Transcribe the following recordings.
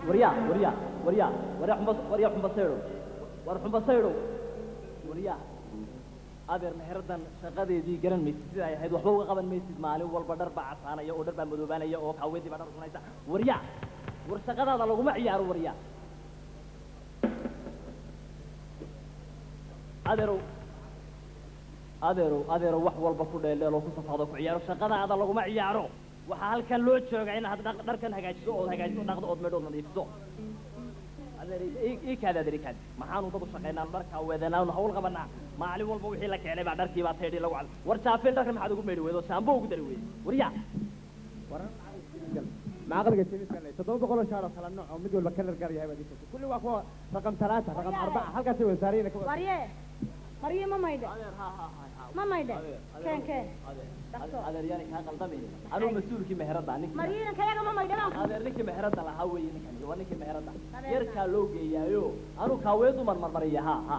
Waryaa, waryaa, waryaa, waryaa, xumba, waryaa, xumba saydhow, war xumba saydhow, waryaa. Adeer, meheradan shaqadeedii garan maysid, sida ay ahayd waxba uga qaban maysid. Maalin walba dhar baa casaanaya oo dhar baa madoobaanaya oo kaaweedii baa dhar cunaysa. Waryaa, war shaqadaada laguma ciyaaro. Waryaa, adeerow, adeerow, adeerow, wax walba ku dheeldheel oo ku safaado ku ciyaaro, shaqadaada laguma ciyaaro. Waxaa halkan loo joogaa inaad dharkan hagaajiso ood hagaajiso, dhaqdo ood meedho ood nadiifiso. Adeer, ii kaadi, adeer, ii kaadi. Maxaanu dad u shaqaynaa, dharkaa weedanaanu hawl qabanaa? Maalin walba wixii la keenay baa dharkii baa taydhi lagu cad. War jaafeel, dharkan maxaad ugu meydhi weydo, shaambo ugu dari weydo? Waryaa. Ma aqliga jemiska leh 700 oo shaar oo kala nooc oo mid walba kalar gaar yahay baad ii sheegtay. Kulli waa kuwa raqam 3, raqam 4, halkaasay wada saarayna ka wada. Warye, maryi ma maydhe? Adeer, ha ha ha ha. Ma maydhe? Adeer. Keen, keen. Adeer. Dhaqso. Adeer, yaani kaa qaldamin, anuu mas-uulkii meherada ninkii. Maryiinanka yaga ma maydhe baan ku. Adeer, ninkii meherada lahaa weeye ninkani, waa ninkii meherada. Adeer. Yarkaa loo geeyaayo anuu kaaweed u marmarmariya. Ha ha.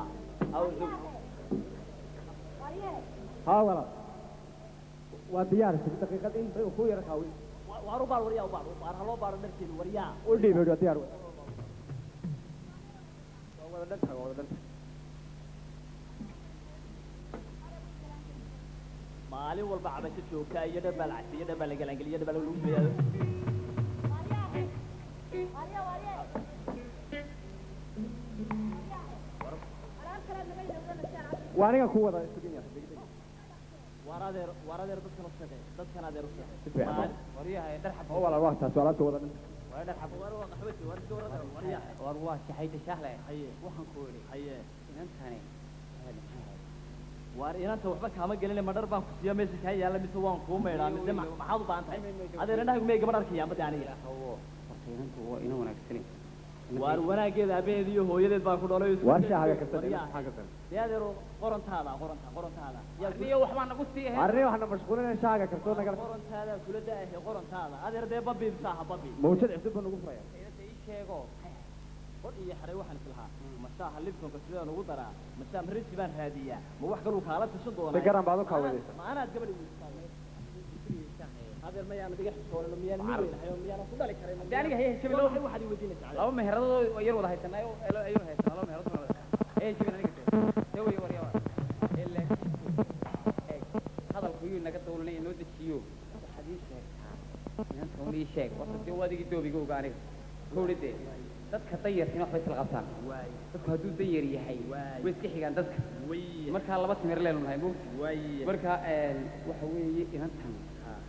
Warye. Haa walaal, waa diyaar, daqiiqad in ku yara kaawi. Waar u baar, waryaa, u baar, u baar, ha loo baaro dharkeedu, waryaa. U dhiibay, waa diyaar, waa wada dhantahay, waa wada dhantahay. Maalin walba cabasho joogta iyo dhar baa la casiyo, dhar baa la galaangeliyo, dhar baa lagu sameeyaa. Warye, warye. Alaab kale naga ilowdanaysaa. Waa aniga ku wada sugin yar degdeg. Waar adeer, waar adeer, dadkan u shaqee, dadkan adeer u shaqee. Si fiican. Waryahay, dhar xab. Oo walaal, waa taas, waa alaabta wada dhanta. War dhar xab. Waar waa qaxwati, waar iska war adeer, waryaa. War waa shaxayta shahle. Haye. Waxaan ku idhi haye inantani. Waar inanta waxba kaama gelin, ma dhar baan ku siiya meesha kaa yaalla mise waan kuu maydhaa mise maxaad u baahan tahay? Adeer, indhahagu miyay gabadh arkayaan bade aniga? Hawo, horta inantu waa ina wanaagsani. Waar wanaaggeeda aabaheed iyo hooyadeed baan ku dhalay. Waar shaahaga karsan. Waryaa. Maxaa karsan? Dee adeero, qorontaada, qoronta, qorontaada. Niyo waxbaa nagu sii ahayd. Arrin waxna mashquulinaya, shaahaga karsoo nagala. Qorontaada kula da'ahe, qorontaada adeer, dee babi saaha babi. Mawjad cusub baa nagu furaya. Inanta ii sheego. Qor iyo xaray waxaan islahaa, ma shaaha Liptonka sidaan ugu daraa, ma shaah rinji baan raadiyaa, ma wax kaluu kaala tashan doonaa? De garan baad u kaaweydaysaa. Ma anaad gabadhi weydiisaa? Adeer, mayaan iga xishoonino? Miyaan nin weynahay oo miyaanan ku dhali karin? Dee aniga haya jabin. Waa maxay waxaad i weydiinaysaa? Laba meheradoo oo yar wada haysanaayo ayuu haysanaa laba meheradoo wada haya jabin aniga dee see wey. Waryaa, ee laakiin eeg, hadalku yuu naga dawlanay, inoo dejiyo. Waxaad ii sheegtaa inanta un ii sheeg horta. Dee waa adigii doobiga oga aniga kowdha. Dee dadka danyarkina waxbay isla qabtaan. Dadku hadduu danyar yahay way iska xigaan dadka. Markaa laba timir leenu nahay mogti. Marka waxa weeye inantan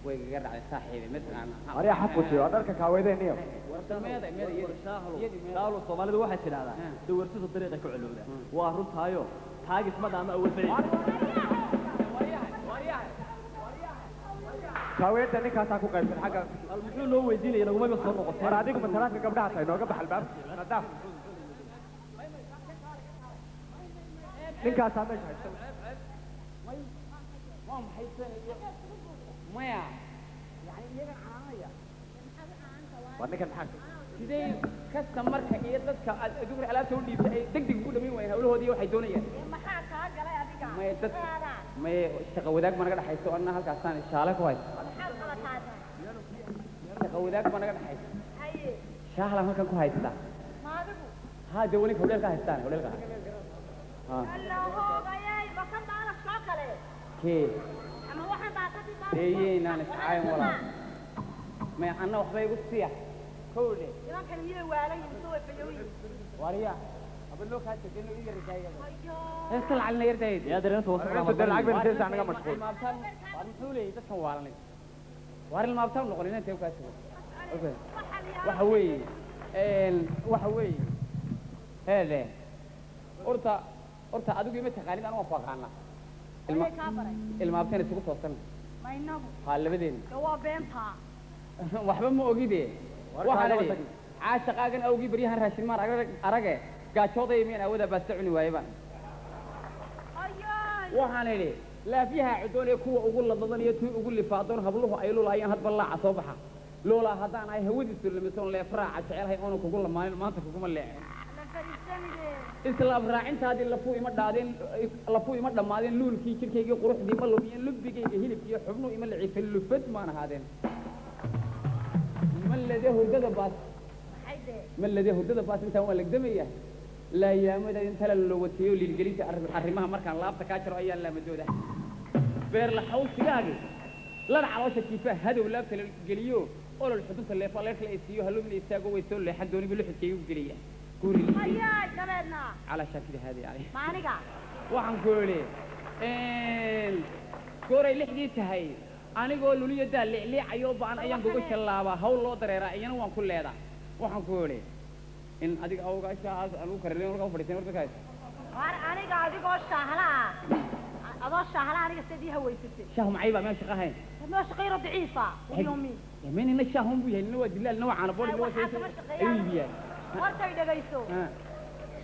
way igaga dhacday saaxiibay mataqaana. Aryaa xafuji, waa dharka kaaweydeen iyo. Meeda, meeda, iyadi. Iyadi, meeda. Shaalo, Soomaalidu waxay tidhahdaa dawarsida dariiqa ka colowda. Waa runtaayo, taagis ma dhaama awal bay. Kaaweynta ninkaasaa ku qaybsan xagga. Hal muxuu noo weydiinaya? Nagumaba soo noqotee. War adigu matalaadka gabdhaha tahay, nooga bax albaab nadaaf. Ninkaasaa meesha haysta. Waa maxay tan iyo maya yani iyagan canaanaya? War ninkan maxaa? Sidee kastamarka iyo dadka aad adigu alaabta u dhiibtay ay degdeg ugu dhamayn waayeen hawlahoodii waxay doonayaan? Maxaa kaa galay adiga? Maya dad maya shaqa wadaag ma naga dhexayso, anna halkaasaan shaale ku haysta. Maxaad qabataa? Shaqa wadaag ma naga dhexayso. Haye. Shaahlan halkan ku haysta. Ma adigu? Haa, dee waninka hodheelka haystaan, hodheelka ha. Alla hoogayay, ma kan baalash soo kale? Kee? Ama waxaan baakadii baalash? Deeyeynaan iscaayin walaal. Maya anna waxba igu siya kowdhe. Nimankan miyay waalan yihiin mise way fayow yihiin? Wariya aba loo kaa tegay inuu ii yardaayay. Ayo. Heesta lacalina yardaayay. Dee adeer, inanta wasaqda. Inta dee lacag bay siinaysaa, naga mashquul. Ilmaabtaan waar muxuu leeyahay dadkan waalanay? Waar ilmaabtaan noqon inaan tee kaa tago. Okay. Waxa weeye waxa weeye heede, horta horta adigu ima taqaanid, anu waan ku aqaanaa. Wayay kaa baray? Ilmaabtaan isugu toosan. Ma inagu? Haa, labadeena. Dee waa beentaa. Waxba ma ogide. War waxaan kaagaba idhi tagi. Caashaqaagan awgii baryahan raashin maan arag arage gaajooday miyaan awoodaa baasta cuni waaye baan. Ayoy. Waxaan idhi laafyaha cudoon ee kuwa ugu ladadan iyo tii ugu lifaadoon habluhu ay lulaayaan hadba laaca soo baxa loolaa haddaan ahay hawadiisu lamisoon leefraaca jecelahay oonan kugu lamaanin maanta kuguma leecin. La fadhiisanide. Isla abraacintaadii lafuu ima dhaadeen, lafuu ima dhammaadeen, luulkii jidhkaygii quruxdii ma lumiyeen, lubbigayga hilibkiiyo xubnuhu ima laciifin, lufad maan ahaadeen ma lede hurdada baas. Maxay dee. Ma ladee hurdada baas intaan waa legdamaya laayaamada inta la lowatiyo liilgelinta arrimaha markaan laabta kaa jaro ayaan laamadooda beer la xawsigaagi lana caloosha jiifa hadow laabta la geliyo olol xudunta leefa leerka la isiiyo haluumna istaago way soo leexan dooniba luxudkaygu geliya guri Hayaay, dabeedna. Calaa shaakida haadi yani. Ma aniga? Waxaan ku idhi gooray 6dii tahay anigoo luliyo daa liicliicayo ba'an ayaan gogo shallaabaa hawl loo dareeraa iyana waan ku leedaa. Waxaan ku idhi in adiga awgaa shaahaas aan ugu karinay markaa u fadhiisay horta kaas. Waar aniga adigoo shaahla ah. Adoo shaahla aniga sidii haweysatay. Shaah macay baa meel shaqo ahayn. Ma shaqeyro daciifa. Yomi. Nina shaahun buu yahay, nina waa dilaal, nina waa caano boodh, nina waa Waxaa kama shaqeeyaan. ayuu iibiyaan. Horta i dhagayso. Ah,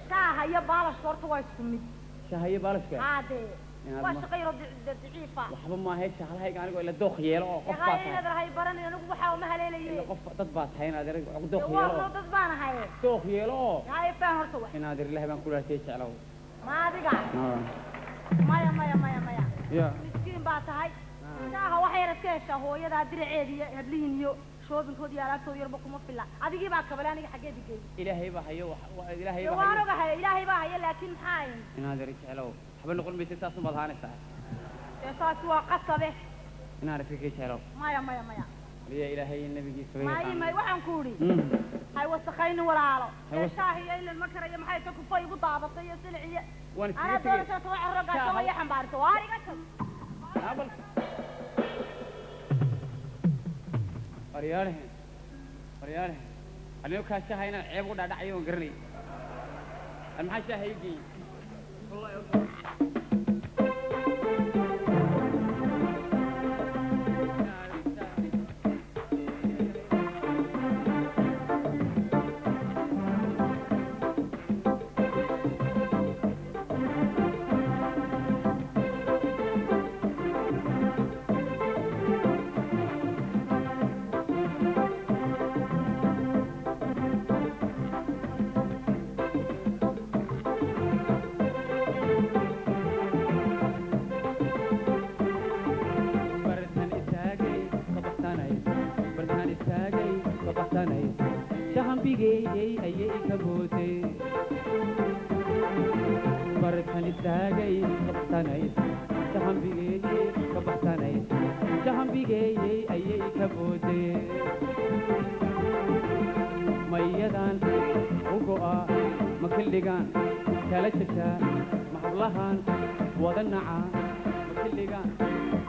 Shaaha iyo baalashka horta waa isku mid. Shaaha iyo baalashka. Haadee. Inaad Waa shaqeyro daciifa. Waxba maahe shaahlahayga anigoo ila dooq yeelo oo qof baa Shaqada tahay. inaad rahay baranay anigu waxa uma haleelaye. Ila qof dad baa tahay inaad erag dooq Waa yeelo oo dad baan ahay. Dooq yeelo oo Haye faan horta wax. Inaad ilaah baan ku dhaartay jeclow. Ma adiga? Ah. Maya maya maya maya. Ya. Miskiin baa tahay. Shaaha waxay yar iska heshaa hooyadaa diraceeda iyo hablihiin iyo shoobinkood iyo alaabtooda yarba kuma filla. Adigii baa kabale aniga xaggeed i geeyey. Ilaahay baa hayo ilaahay Dee baa waan hayo. ogahay ilaahay baa haya laakiin maxaa ahayn? Inaad erag jeclow waxba noqon maysid saas umaad ahaanaysaa. Dee saasi waa qasabe. Inaad iska jeclow. Maya maya maya. Aliya ilaahay iyo nabigiisa way May yaqaanaan. May waxaan ku idhi. Hay wasakayni walaalo. Hay Dee shaahi iyo ilan ma karayo maxay ta kufa igu daabatay iyo silic iyo. Waan iskaga Anaa tegey. doonaysaa toban carro gaasho Shaaha- iyo xambaarto. Waar iga tag. Abal. Waryaalahan, waryaalahan, anigo kaa shaaha inaan ceeb u dhaadhacayo waan garanay. An maxaa shaaha ii geeyey? Wallahi bartan istaagay ka baxsanay, bartan istaagay ka baxsanay, shahanbigeeyey ayay ka bootay. Bartan istaagay ka baxsanay, shahanbigeeyey ka baxsanay, shahanbigeeyey ayay ka bootay. Mayadan u go'a ma kildhigaan kala jabtaa ma hablahan wada naca ma kildhigaan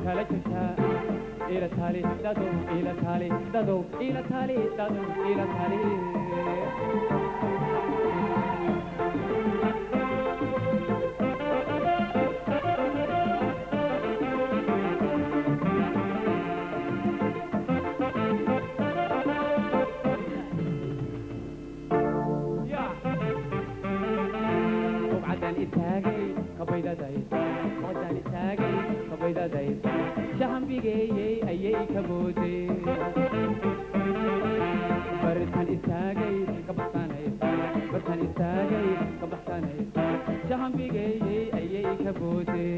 kala jabtaa ila taali dadow ila taali dadow ila taali dadow ila taali. Ya bugcadan istaagay kabaydaday, bugcadan istaagay kabaydaday, shahanbigeeyey ayay ka bootay. Bartan istaagay ka baxsanay, bartan istaagay ka baxsanay, shahanbigeeyey ayay ka bootay.